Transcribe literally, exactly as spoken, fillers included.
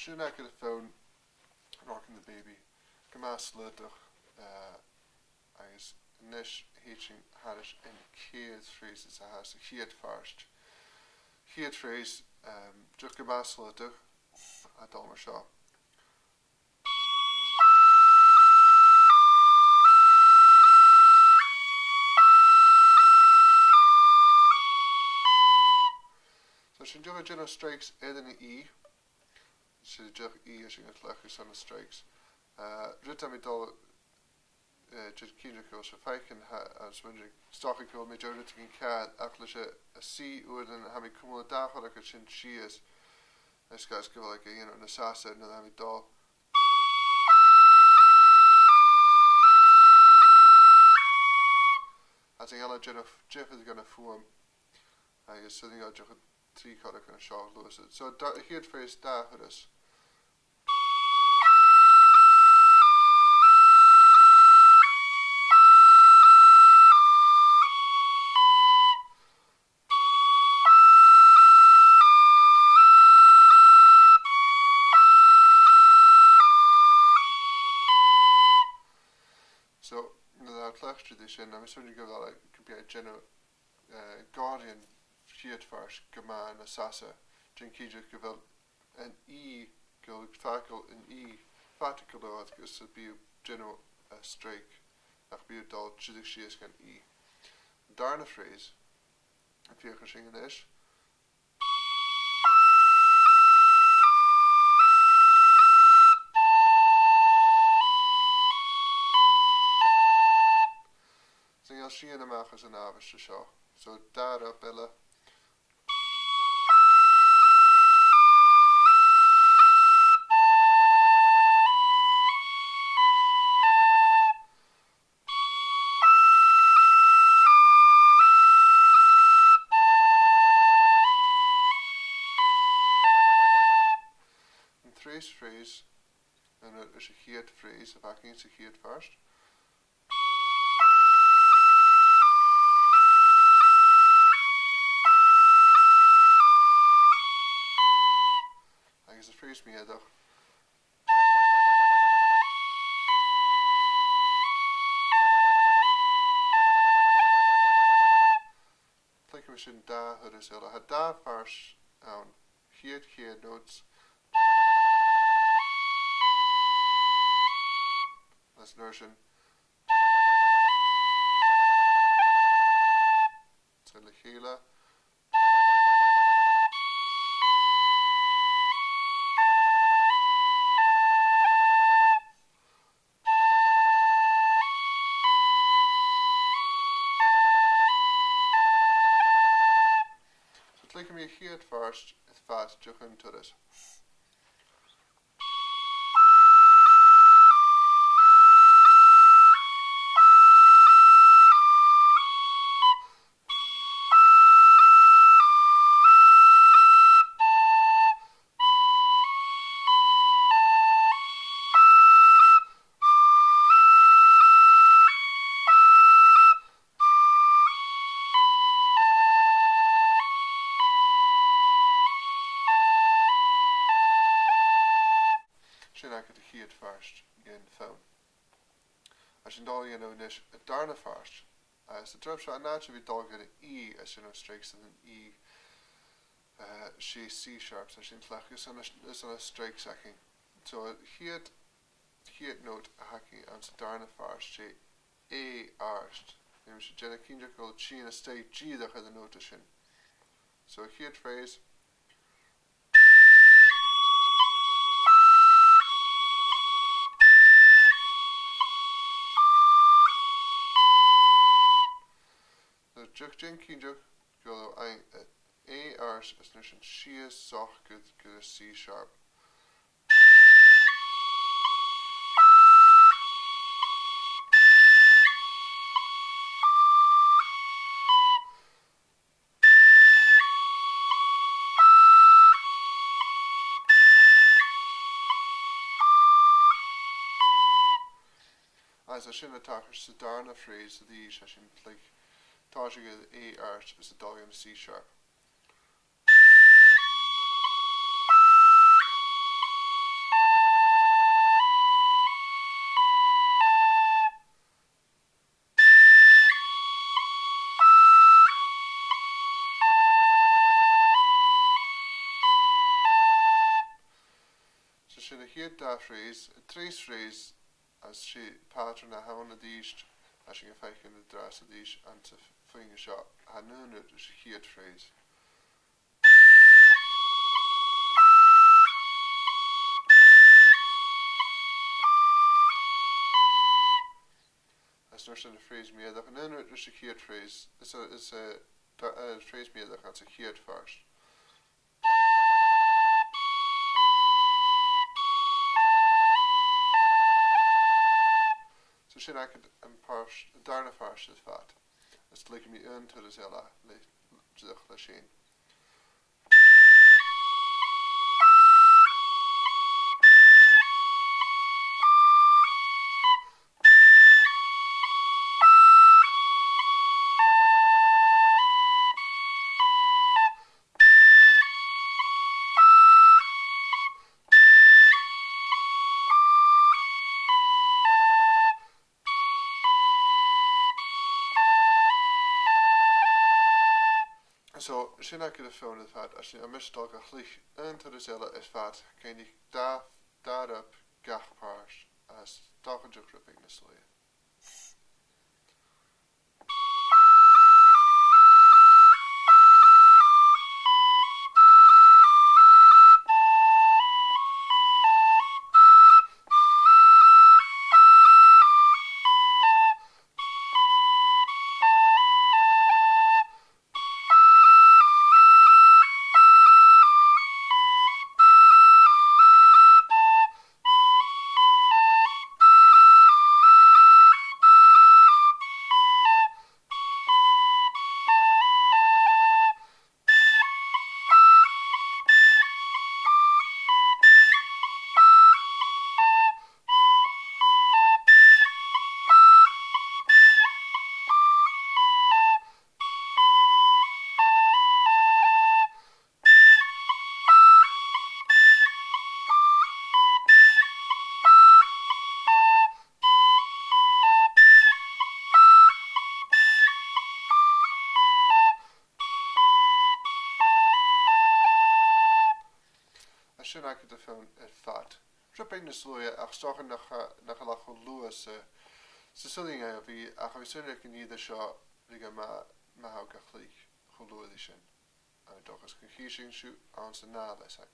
Sin agaibh am fonn, Rockin' the Baby. Gu math slaodach, eh, agus a-nis thèid sinn thairis air a' chiad phrase a th' anns a' chiad phàirt. Chiad phrase, ehm, dìreach gu math slaodach, a' dol mar seo. So sin dìreach a' dèanamh strikes air an E. 'S e dìreach E a tha sinn a' cleachdadh airson na strikes. Eh, rud a tha mi a' dol, eh, dìreach cinnteach gu bheil sibh a' faicinn, tha, I was wondering, 's dòcha gu bheil mi a' dèanamh rudeigin ceàrr, ach leis a', a' C uaireannan tha mi a' cumail an dà chorrag sin sìos, is gus gu bheil e a' dèanamh nas fhasa nuair a tha mi a' dol. Tha sinn a' dèanamh diofar dhen a' fhuaim, agus 's urrainn dhomh dìreach trì chorragan an seo a ghluasad. So, dà, a' chiad phrase, dà thuras. So, nuair a tha thu a' cleachdadh sin, tha mi a' smaoineachadh gu bheil e, gum bi e a' dèanamh, eh, gàireachdainn a' chiad phàirt gu math nas fhasa. Dèan cinnteach gu bheil an E, gu bheil thu a' fàgail an E fada gu leòr agus gum bi thu a' dèanamh, eh, strike, ach bidh thu a' dol dìreach sìos dhan E. Dàrna phrase, am feuch sinn a-nis. So, gheibh sinn a-mach às an àbhaist seo. So, dà rud eile. An treas phrase, an rud, is a' chiad phrase a bh' againn sa chiad phàirt. Agus a' phrase mu dheireadh. Cluichidh mi sin dà thuras eile. Tha dà phàirt ann. Chiad, chiad notes. Agus an uair sin. Sin le chèile. So, cluichidh mi a' chiad phàirt air fad, dìreach aon turas. Sin agaibh a' chiad phàirt dhen fhonn. Tha sinn a' dol a dhèanamh a-nis an dàrna phàirt. Agus an turas seo, an àite a bhith a' dol dhan E, is sin an strikes an E, eh, 's e C sharp, so sin cleachdadh airson na, airson na strikes againn. So, a' chiad, chiad note a th' againn anns an dàrna phàirt, 's e A àrd. Nì mise dèanamh cinnteach gu bheil an t-sìon a-staigh dìreach air an nota sin. So, a' chiad phrase. So, dìreach dèan cinnteach gu bheil thu a' faighinn, eh, A àrd is an uair sin sìos socair gu, gu C sharp. Agus sin a' tachairt sa dàrna phrase a-rithist, tha sinn, like, tòiseachadh air A àrd is a' dol dhan C sharp. Chiad dà phrase, treas phrase, agus 's e pattern a th' ann a-rithist, a tha sinn a' faicinn an-dràsta a-rithist anns a' phuing seo, tha an aon rud ris a' chiad phrase. Agus an uair sin a' phrase meudach, an aon rud ris a' chiad phrase, is a, is a, da-, a' phrase meudach anns a' chiad phàirt. So sin agad am pàirt, an dàrna pàirt air fad. Is leigidh mi aon turas eile le, dìreach leis fhèin. So, sin agad am fonn air fad, agus tha mise a' dol ga chluich aon turas eile air fad, cuimhnich dà, dà rub gach pàirt, agus 's dòcha an deach rud beag nas luaithe. Agus sin agad am fonn air fad. Rud beag nas luaithe, ach 's dòcha nach, nach eil e cho luath sa, sa saoghal a bh' ann, ach tha mi a' smaoineachadh gun tèid seo ri gach ma, ma tha thu ga chluich cho luath ri sin. Agus 's dòcha gun chì sinn sibh anns an ath leasan.